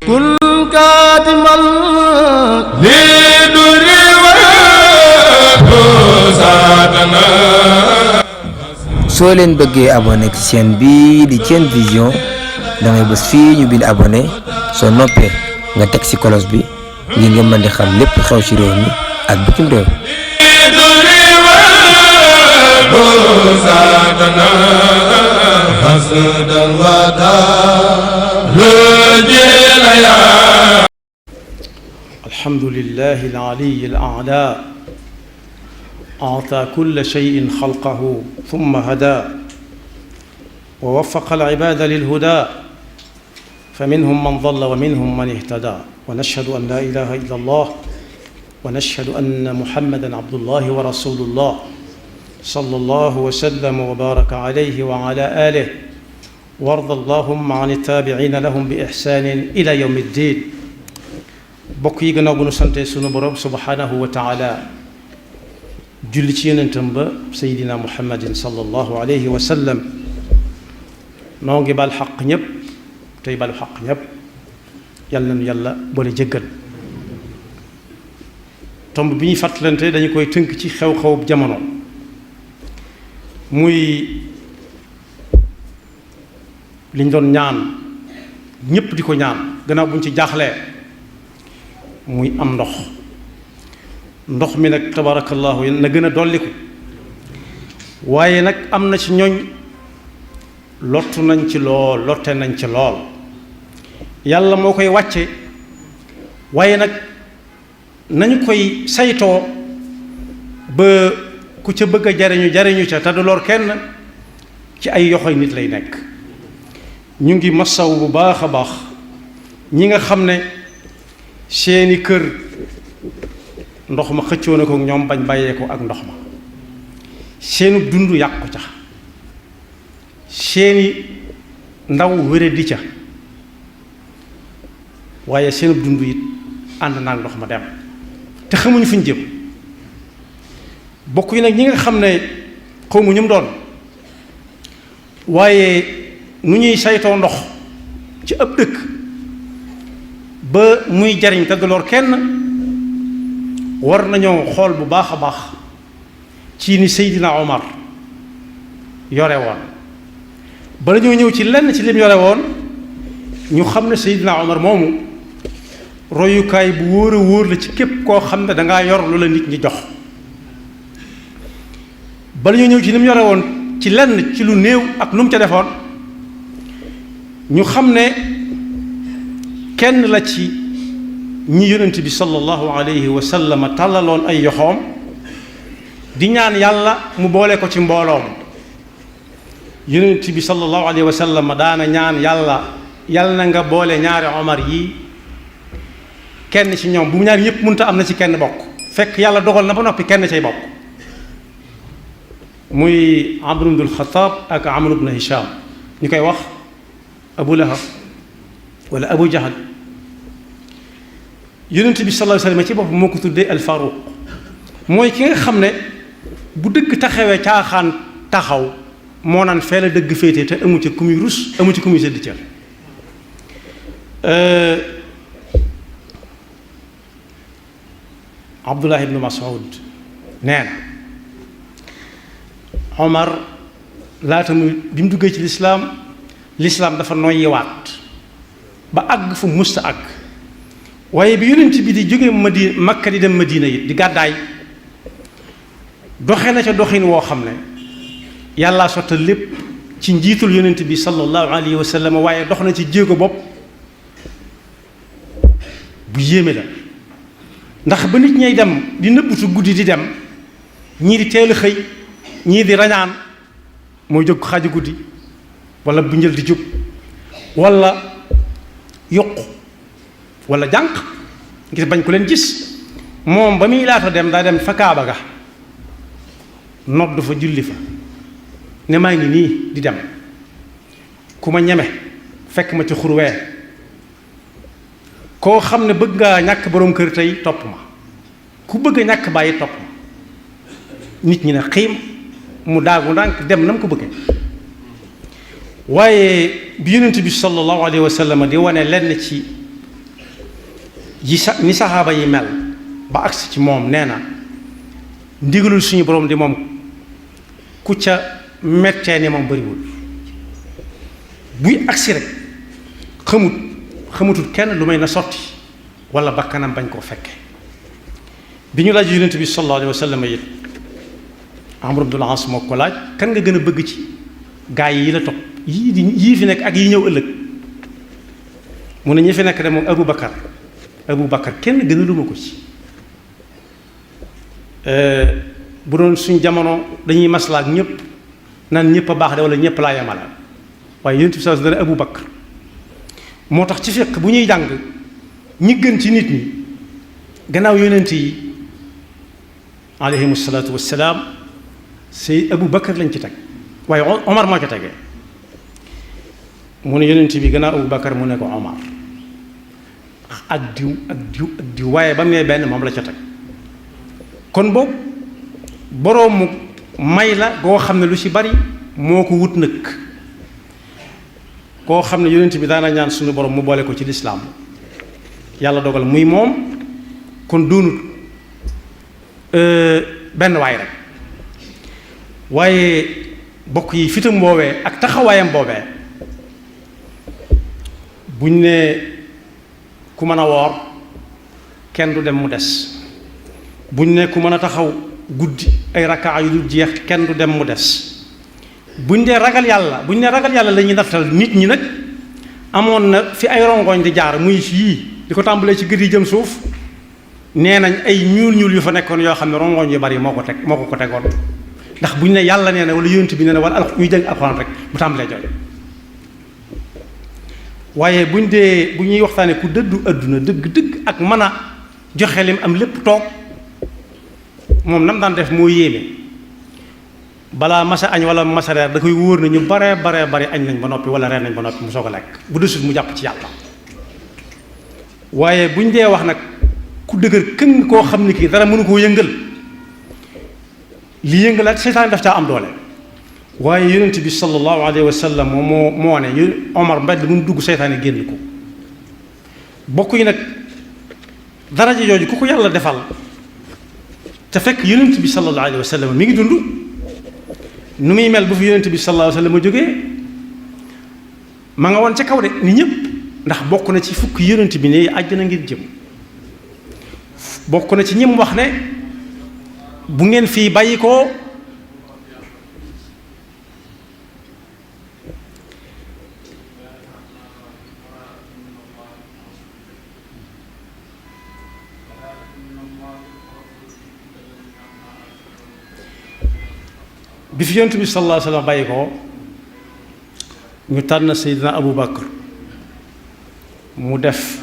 كن كاتما لدر وساتنا. soo leen bëggee abonné ci chaîne bii di Thiene Vision da ngay bës fii ñu bind abonné soo noppee nga teg ci cloche bi ngir nga mën di xam lépp xew ci réew mi ak bitim réew. الحمد لله العلي الأعلى أعطى كل شيء خلقه ثم هدى ووفق العباد للهدى فمنهم من ضل ومنهم من اهتدى ونشهد أن لا إله إلا الله ونشهد أن محمدا عبد الله ورسول الله صلى الله وسلم وبارك عليه وعلى آله وارض اللهم عن التابعين لهم بإحسان إلى يوم الدين. bokk yi gannaaw bu nu sante sunu borom subhanahu wa taala julli ci yonentam ba sayidina muhammadin sallallahu alayhi wa sallam noo ngi bal xaq ñépp tey balu xaq ñépp yàlla nañu yàlla boole jéggal. tomb bi ñuy fàttalante dañu koy tënk ci xew-xewub jamono muy liñ doon ñaan ñépp di ko ñaan gannaaw bu ñu ci jaaxlee muy am ndox mi nag tabarakallahu na gën a dolliku waaye nag am na ci ñooñ lottu nañ ci lool lotte nañ ci lool yàlla moo koy wàcce waaye nag nañu koy saytoo ba ku ca bëgg a jariñu ca te du lor kenn ci ay yoxoy nit lay nekk. ñu ngi masaw bu baax a baax ñi nga xam ne seeni kër ndox ma xëccoo na ko ñoom bañ bàyyee ko ak ndox ma seenu dund yàqu ca seeni ndaw wére di ca waaye seenu dund it ànd naag ndox ma dem te xamuñu fu ñu jëm. bokk yi nag ñi nga xam ne xawmu ñu mu doon waaye nu ñuy saytoo ndox ci ëpp dëkk ba muy jariñ te du lor kenn war nañoo xool bu baax a baax ci ni Seydina Omar yore woon. bala ñoo ñëw ci lenn ci lim yore woon ñu xam ne Seydina Omar moomu royukaay bu wóor a wóor la ci képp koo xam ne dangaa yor lu la nit ñi jox. bala ñoo ñëw ci lim yore woon ci lenn ci lu néew ak lu mu ca defoon ñu xam ne kenn la ci ñi yonent bi sallallahu alayhi wa sallam tàllaloon ay yoxoom di ñaan yàlla mu boole ko ci mbooloom. yonent bi sallallahu alayhi wa sallam daana ñaan yàlla na nga boole ñaari Omar yi kenn ci ñoom bu ñaari ñëpp mënta am na ci kenn bokk fekk yàlla dogal na ba noppi kenn cay bokk muy Amr ibn al-Khattab ak Amr ibn Hisham ñu koy wax Abu Lahab wala Abu Jahal. yonent bi sallallahu alayhi wa sallam ci bopp moo ko tuddee al-Faruq mooy ki nga xam ne bu dëgg taxawee caaxaan taxaw moo naan fee la dëgg féete te amu ci ku muy rus amu ci ku muy sëdd cër. Abdullah ibn Mas'ud nee na Omar laata muy bi mu duggee ci lislaam dafa noyyiwaat ba àgg fu musta àgg waaye bi yonent bi di jóge Makka di dem Madina yi di gàddaay doxe na ca doxin woo xam ne yàllaa sottal lépp ci njiitul yonent bi sallallahu alayhi wa sallam waaye dox na ci jéego bopp bu yéeme la ndax ba nit ñay dem di nëbbutu guddi di dem ñii di teel a xëy ñii di rañaan mooy jóg xaaju guddi wala bu njël di jóg wala yokku wala jànq ngir bañ ko leen gis moom ba muy laata dem daa dem fa Kaaba ga nodd fa julli fa ne maa ngi nii di dem ku ma ñeme fekk ma ci xurwee koo xam ne bëgg ngaa ñàkk boroom kër tey topp ma ku bëgg a ñàkk bàyyi topp ma nit ñi ne xiim mu daagu ndànk dem na mu ko bëggee waaye bi yonent bi sallallahu alayhi wa sallam di wane lenn ci ni saxaaba yi mel ba agsi ci moom nee na ndigalul suñu borom di moom ku ca mettee ni moom bariwul buy agsi rek xamutul kenn lu may na sotti wala bakkanam bañ koo fekke bi ñu laaj yonent bi sallallahu alayhi wa sallam it Amr ibn al-As moo ko laaj kan nga gën a bëgg ci gaa yi la topp yii fi nekk ak yi ñëw ëllëg mu ne ñi fi nekk de moom Abu Bakar kenn gënaluma ko ci bu doon suñ jamono dañuy maslaa ak ñëpp naan ñëpp a baax de wala ñëpp laa yemale waaye yonent bi sallallahu alayhi wa sallam Abu Bakar moo tax ci fiqh bu ñuy jàng ñi gën ci nit ñi gannaaw yonent yi alayhimu salaatu wassalaam say Abu Bakar lañ ci teg waaye Omar moo ca tegee mu ne yonent bi gannaaw Abu Bakar mu ne ko Omar ak diw waaye ba mu nee benn moom la ca teg kon boobu boroomu may la goo xam ne lu ci bari moo ko wut nag koo xam ne yonent bi daana ñaan suñu borom mu boole ko ci lislaam yàlla dogal muy moom kon doonut benn waay rek waaye bokk yi fitam boobee ak taxawaayam boobee buñ ne ku mën a woor kenn du dem mu des buñ ne ku mën a taxaw guddi ay rakkaa yu dul jeex kenn du dem mu des buñ dee ragal yàlla buñ ne ragal yàlla la ñuy nattal nit ñi nag amoon na fi ay rongoñ di jaar muy yii di ko tàmbalee ci gët yi jëm suuf nee nañ ay ñuul yu fa nekkoon yoo xam ne rongoñ yu bari moo ko tegoon ndax buñ ne yàlla nee na wala yonent bi nee na wala ñuy jàng alxuraan rek mu tàmbalee jooy waaye bu ñuy waxtaanee ku dëddu àdduna dëgg ak mën a joxe lim am lépp toog moom nam daan def moo yéeme balaa masa añ wala masa reer da koy wóor na ñu bare añ nañ ba noppi wala reer nañ ba noppi mu soog a lekk bu desut mu jàpp ci yàlla waaye buñ dee wax nag ku dëgër këng koo xam ne kii dara mënu koo yëngal li yëngalaat seytaan daf caa am doole waaye yonent bi sallallahu alayhi wa sallam moo ne Omar mbedd bu mu dugg seytaane génn ko bokk yi nag daraja jooju ku ko yàlla defal te fekk yonent bi sallallahu alayhi wa sallam mi ngi dund nu muy mel bu fi yonent bi sallallahu alayhi wa sallam jógee ma nga woon ca kaw de ni ñëpp ndax bokk na ci fukk yonent bi ne àjjana ngeen jëm bokk na ci ñim wax ne bu ngeen fii bàyyi ko bi fi yonent bi sallallahu alayhi wa sallam bàyyi ko ñu tànn Seydina Abu Bakar mu def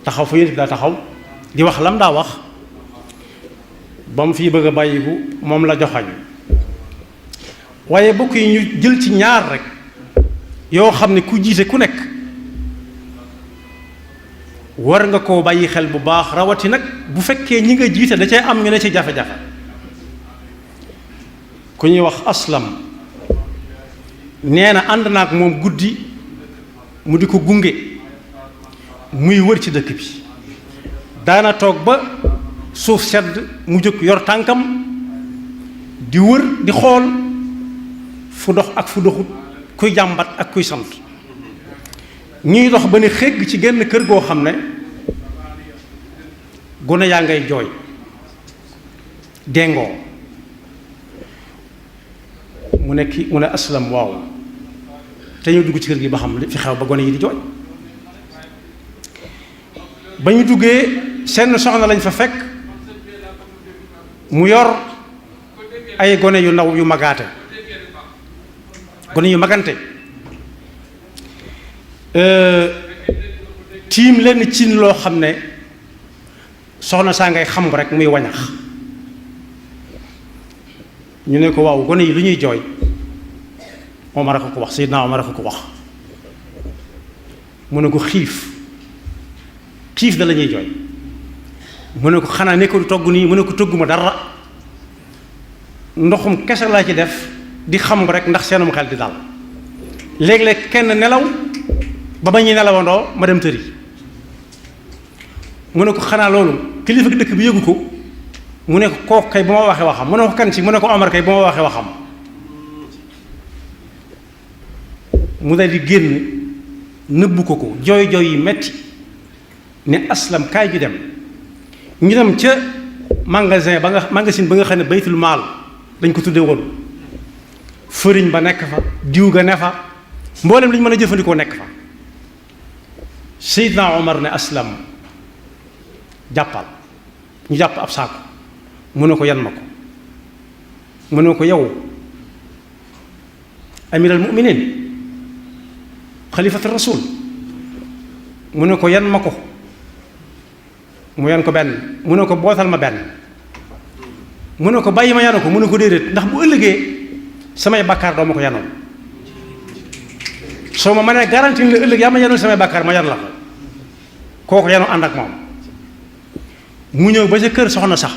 taxaw fa yonent bi daa taxaw di wax lam daa wax ba mu fii bëgg a bàyyiku moom la joxañ waaye bokk yi ñu jël ci ñaar rek yoo xam ne ku jiite ku nekk war nga koo bàyyi xel bu baax rawati nag bu fekkee ñi nga jiite da cay am ñu ne ci jafe-jafe ku ñuy wax Aslam nee na ànd naa ak moom guddi mu di ko gunge muy wër ci dëkk bi daana toog ba suuf sedd mu jóg yor tànkam di wër di xool fu dox ak fu doxut kuy jàmbat ak kuy sant ñuy dox ba ne xégg ci genn kër goo xam ne gone yaa ngay jooy dengoo mu ne Aslam waaw te ñu dugg ci kër gi ba xam li fi xew ba gone yi di jooy ba ñu duggee seen soxna lañ fa fekk mu yor ay gone yu ndaw yu magaate gone yu magante tiim lenn cin loo xam ne soxna saa ngay xam rek muy wañax ñu ne ko waaw gone yi lu ñuy jooy Omar a ko wax Seydina Omar a ko wax mu ne ko xiif da la ñuy jooy mu ne ko xanaa ne ko togg nii mu ne ko togg ma dara ndoxum kese laa ci def di xam rek ndax seenum xel di dal léeg-léeg kenn nelaw ba ñuy nelawandoo ma dem tëri mu ne ko xanaa loolu kilifa dëkk bi yëgu ko mu ne ko kooku kay bu ma waxee waxam mu ne ko kan ci mu ne ko Omar kay bu ma waxee waxam mu dal di génn nëbbu ko jooy yi metti ne Aslam kaay ju dem ñu dem ca magasin ba nga xam ne baytul maal dañ ko tuddee woon fëriñ ba nekk fa diw ga ne fa mboolem li ñu mën a jëfandikoo nekk fa Seydina Omar ne Aslam jàppal ñu jàpp ab saako mu ne ko yan ma ko mu ne ko yow amiral mu'minin xalifatu rasul mu ne ko yan ma ko mu yan ko benn mu ne ko bootal ma benn mu ne ko bàyyi ma yanu ko mu ne ko déedéet ndax bu ëllëgee samay bàkkaar doo ma ko yanoon soo ma mënee garanti la ëllëg yaa ma yanoon samay bàkkaar ma yan la ko kooku yanu ànd ak moom mu ñëw ba ca kër soxna sax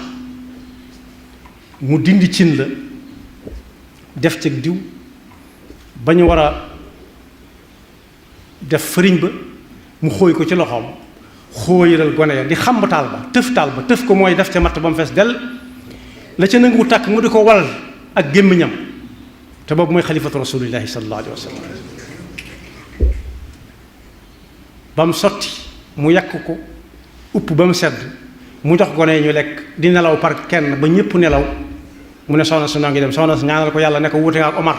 mu dindi cin la def ca diw ba ñu war a def fëriñ ba mu xóoy ko ci loxoom xóoyalal gone ya di xamb taal ba tëf ko mooy def ca matt ba mu fees del la ca nangu tàkk mu di ko wal ak gémmiñam te boobu mooy xalifatu rasulillahi sallallahu alayhi wa sallam ba mu sotti mu yàq ko upp ba mu sedd mu jox gone yi ñu lekk di nelaw par kenn ba ñëpp nelaw mu ne soxna su noo ngi dem soxna su ñaanal ko yàlla ne ko wuute ak Omar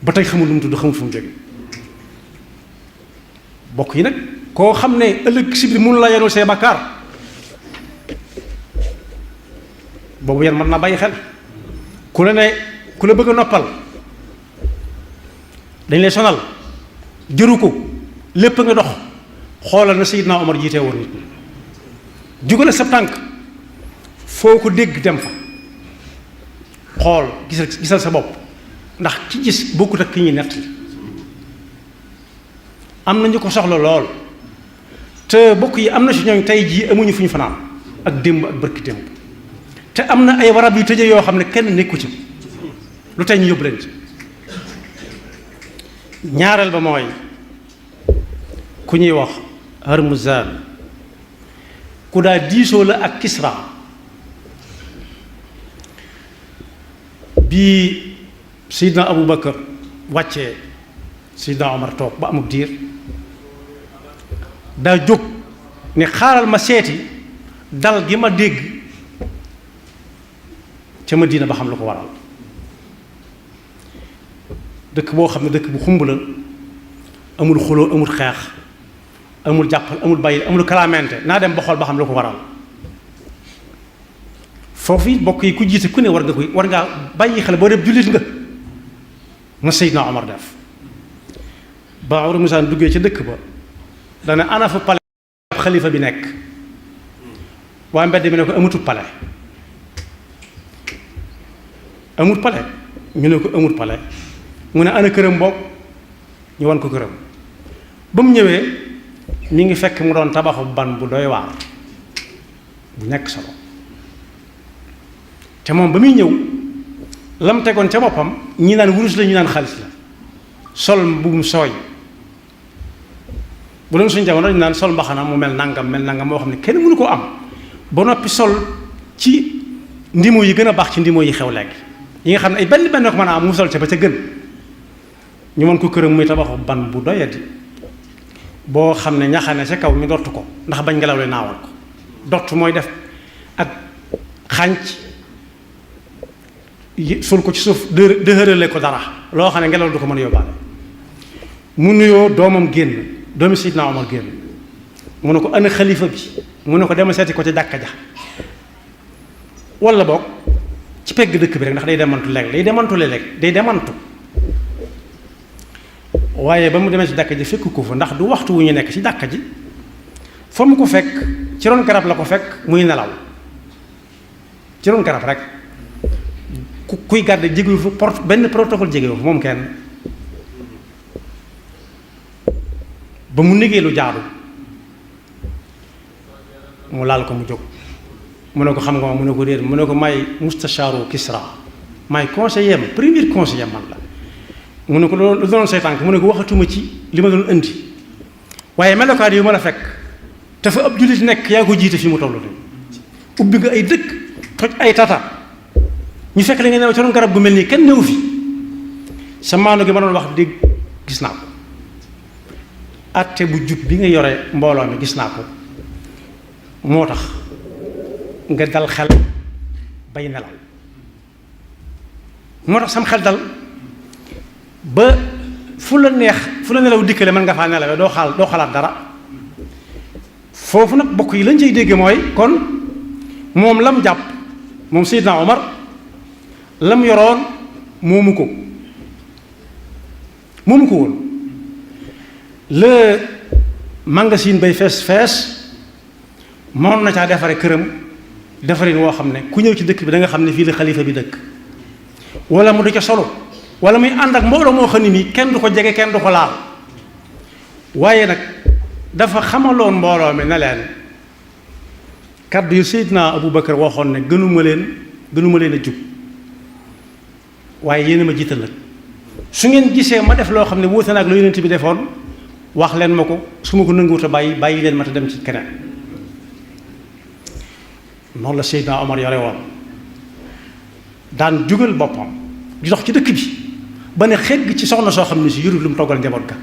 ba tey xamul lu mu tudd xamul fu mu jóge bokk yi nag koo xam ne ëllëg si biir mënu la yanul see bakkaar boobu yan mën naa bàyyi xel ku la ne ku la bëgg a noppal dañ lay sonal jëru ko lépp nga dox xoolal na Seydina Omar jiite woon nit ñi jugale sa tànk foo ko dégg dem fa xool gisal sa bopp ndax ki gis bokkut ak ki ñuy nett am na ñu ko soxla lool te bokk yi am na si ñooñ tey jii amuñu fu ñu fanaan ak démb ak bërki démb te am na ay warab yu tëje yoo xam ne kenn nekku ci lu tey ñu yóbbu leen ci ñaareel ba mooy ku ñuy wax Harmuzan ku daa diisoo la ak Kisra bii Seydina Abu Bakar wàccee Seydina Omar toog ba amul diir daa jóg ne xaaral ma seeti dal gi ma dégg ca Madina ba xam lu ko waral dëkk boo xam ne dëkk bu xumb la amul xuloo amul xeex amul jàppal amul bàyyi amul kalaamente naa dem ba xool ba xam lu ko waral foofu it bokk yi ku jiite ku ne war ngaa bàyyi xel boo def jullit nga na Seydina Omar def ba Umar musaan duggee ca dëkk ba dana ana fa pale xalifa bi nekk waa mbedd mi ne ko amatul pale amul pale ñu ne ko amul pale mu ne ana këram bokk ñu wan ko këram ba mu ñëwee mi ngi fekk mu doon tabaxu ban bu doy waar bu nekk solo te moom ba muy ñëw lam tegoon ca boppam ñi naan wurus la ñu naan xaalis la sol mbubum sooy bu doon suñu jamono dañu naan sol mbaxana mu mel nangam moo xam ne kenn mënu koo am ba noppi sol ci ndimo yi gën a baax ci ndimo yi xew léegi yi nga xam ne ay benn ko mën a am mu sol ca ba ca gën ñu mën ko këram muy tabaxu ban bu doyadi boo xam ne ñaxane ca kaw ñu dott ko ndax bañ ngelaw li naawal ko dott mooy def ak xànc sul ko ci suuf dëhërale ko dara loo xam ne ngelaw du ko mën a yóbbaale mu nuyoo doomam génn doomi Seydina Omar génn mu ne ko ana xalifa bi mu ne ko demal seeti ko ca jàkka ja wala boog ci pegg dëkk bi rek ndax day demantu léeg day demantu waaye ba mu demee ci jàkka ji fekk ko fa ndax du waxtu wu ñu nekk ci jàkka ji fa mu ko fekk ci ron garab la ko fekk muy nelaw ci ron garab rek kuy garde jégewu fa benn protocole jégewu fa moom kenn ba mu négee lu jaadu mu laal ko mu jóg mu ne ko xam nga ma mu ne ko réer mu ne ko may mustashaaru Kisra may conseiller am premier conseiller man la mu ne ko lu doon say tànk mu ne ko waxatuma ci li ma doon indi waaye melokaan yu ma la fekk te fa ab jullit nekk yaa ko jiite fi mu toll nii ubbi nga ay dëkk toj ay tata ñu fekk la nga new ci ron garab gu mel nii kenn newu fi sa maano gi ma doon wax dégg gis naa ko atte bu jub bi nga yore mbooloo mi gis naa ko moo tax nga dal xel bay nelaw moo tax sam xel dal ba fu la nelaw dikkale mën nga faa nelawee doo xalaat dara foofu nag bokk yi lañ cay dégge mooy kon moom lam jàpp moom Seydina Omar lam yoroon moomu ko woon le magasin bay fees moom na caa defare këram defarin woo xam ne ku ñëw ci dëkk bi da nga xam ne fii la xalifa bi dëkk wala mu du ca solo wala muy ànd ak mbooloo moo xam ne nii kenn du ko jege kenn du ko laal waaye nag dafa xamaloon mbooloo mi ne leen kaddu yu Seydina Aboubacar waxoon ne gënuma leen a jub waaye yéen a ma jiital nag su ngeen gisee ma def loo xam ne wuute na ak lu Yonent bi defoon wax leen ma ko su ma ko nanguwut a bàyyi leen ma te dem ci keneen noonu la Seydina Omar yore woon daan jugal boppam di dox ci dëkk bi ba ne xegg ci soxna soo xam ne si yurul lu mu toggal njaboot ga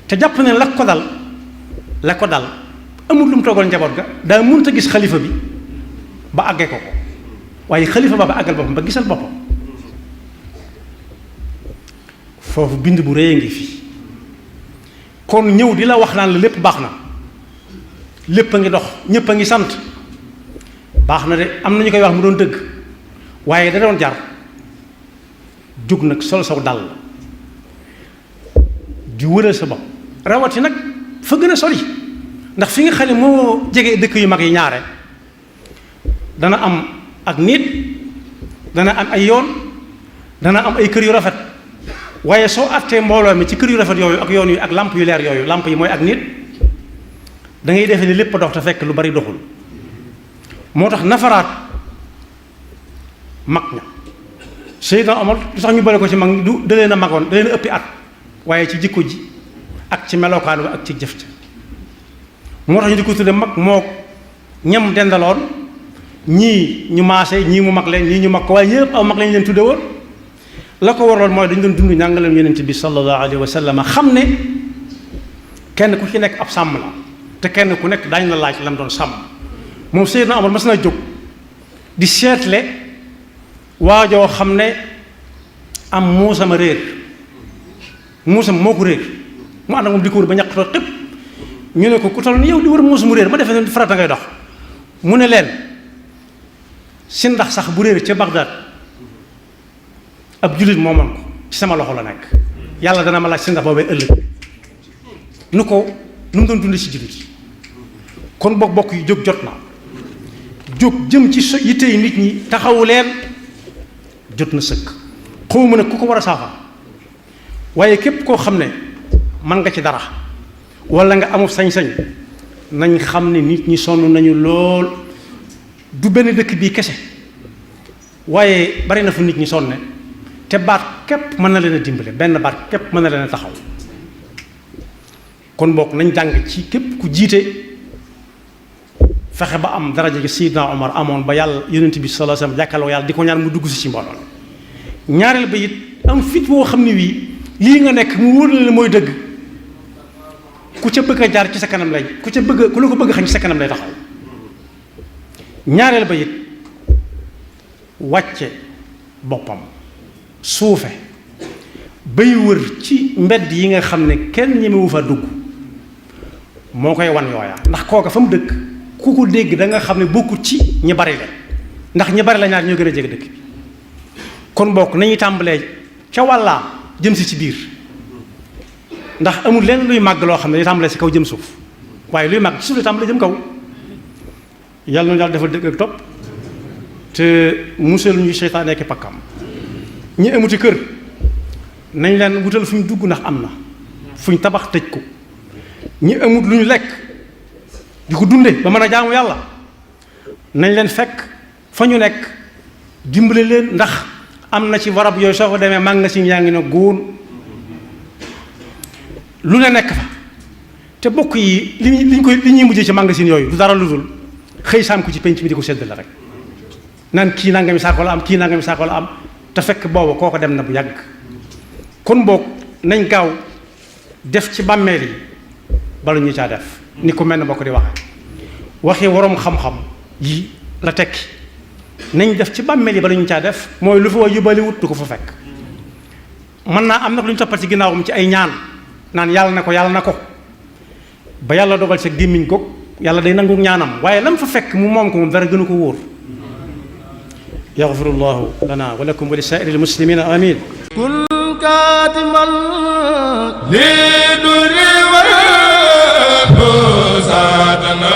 te jàpp ne la ko dal amul lu mu toggal njaboot ga daa mënut a gis xalifa bi ba àggee ko waaye xalifa ba àggal boppam ba gisal boppam foofu bind bu rëy a ngi fi kon ñëw di la wax naan la lépp baax na lépp a ngi dox ñëpp a ngi sant baax na de am na ñu koy wax mu doon dëgg waaye da doon jar jóg nag sol saw dal di wëral sa bopp rawati nag fa gën a sori ndax fi nga xam ne moo jege dëkk yu mag yi ñaare dana am ak nit dana am ay yoon dana am ay kër yu rafet waaye soo àttee mbooloo mi ci kër yu rafet yooyu ak yoon yu ak lamp yu leer yooyu lamp yi mooy ak nit da ngay defee ni lépp dox te fekk lu bari doxul moo tax nafaraat mag ña Seydina Omar lu tax ñu bale ko ci mag du da leen a magoon da leen a ëppi at waaye ci jikko ji ak ci melokaan ba ak ci jëf moo tax ñu di ko tudde mag moo ñam dendaloon ñii ñu maase ñii mu mag leen ñii ñu mag ko waaye ñëpp aw mag lañ leen tudde woon la ko waraloon mooy dañu doon dund njàngaleem Yonent bi sallallahu alayhi wa sallam xam ne kenn ku ci nekk ab sàmm la te kenn ku nekk daañu la laaj lam doon sàmm moom Seydina Omar mas na jóg di seetle waajoo xam ne am muusama réer muusam moo ko réer mu ànd ak moom di ko wër ba ñàkk too xëpp ñu ne ko ku toll ni yow di wër muus mu réer ma defee ne farata ngay dox mu ne leen si ndax sax bu réer ca Bagdad ab jullit moo man ko ci sama loxo la nekk yàlla dana ma laaj si ndax boobee ëllëg nu mu doon dund ci jullit kon bokk yi jóg jot na jóg jëm ci yittey nit ñi taxawu leen jot na sëkk xawma nag ku ko war a saafara waaye képp koo xam ne man nga ci dara wala nga amul sañ-sañ nañ xam ne nit ñi sonn nañu lool du benn dëkk bii kese waaye bari na fu nit ñi sonne te baat képp mën na leen a dimbale benn baat képp mën na leen a taxaw kon bokk nañ jàng ci képp ku jiite fexe ba am daraja gi Seydina Omar amoon ba yàlla Yonent bi sallallahu alayhi wasallam jàkkaarloo yàlla di ko ñaan mu dugg si ci mbooloo ñaareel ba it am fit woo xam ne wii lii nga nekk mu wóor la mooy dëgg ku ca bëgg a jaar ci sa kanam lay ku la ko bëgg xañ ci sa kanam lay taxaw ñaareel ba it wàcce boppam suufe bay wër ci mbedd yi nga xam ne kenn ñemewu fa dugg moo koy wan yooya ndax kooka fa mu dëkk ku ko dégg da nga xam ne bokkut ci ñi bari la ndax ñi bari la ñaar ñoo gën a jege dëkk bi kon bokk nañuy tàmbalee ca wàllaa jëm si ci biir ndax amul lenn luy màgg loo xam ne day tàmbalee si kaw jëm suuf waaye luy màgg ci suuf day tàmbalee jëm kaw yàlla noonu yàlla defal dëgg ak topp te musal ñu seytaane ak pakkam ñi amuti kër nañ leen wutal fu ñu dugg ndax am na fu ñu tabax tëj ko ñi amut lu ñu lekk di ko dunde ba mën a jaamu yàlla nañ leen fekk fa ñu nekk dimbale leen ndax am na ci warab yooyu soo ko demee magasin yaa ngi ne góor lu ne nekk fa te bokk yi li ñuy mujjee ci magasin yooyu du dara lu dul xëy saam ko ci penc mi di ko séddale rek naan kii nangami saako la am kii nangami saako la am te fekk booba kooko dem na bu yàgg. kon boog nañ gaaw def ci bàmmeel yi bala ñu caa def ni ko mel ne bokk di waxi waroom xam-xam yi la tekki nañ def ci bàmmeel yi bala ñu caa def mooy lu fa wa yóbbali wut du ko fa fekk. mën naa am nag lu ñu toppal ci ginnaawam ci ay ñaan naan yàlla na ko ba yàlla dogal sa gémmiñ ko yàlla day nangu ñaanam waaye lam fa fekk mu moom ko moom dara gënu ko wóor. yaxfirullahu lana wa lakum wa li saa'iril muslimina amin. kun kaatiman li duri wa saatana.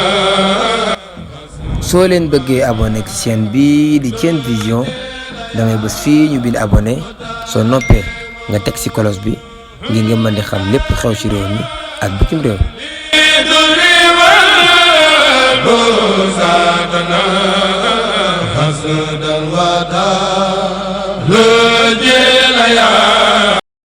soo leen bëggee abonné ci chaîne bii di Thiene Vision da ngay bës fii ñu bind abonné soo noppee nga teg ci cloche bi ngir nga mën di xam lépp xew ci réew mi ak bitim réew. la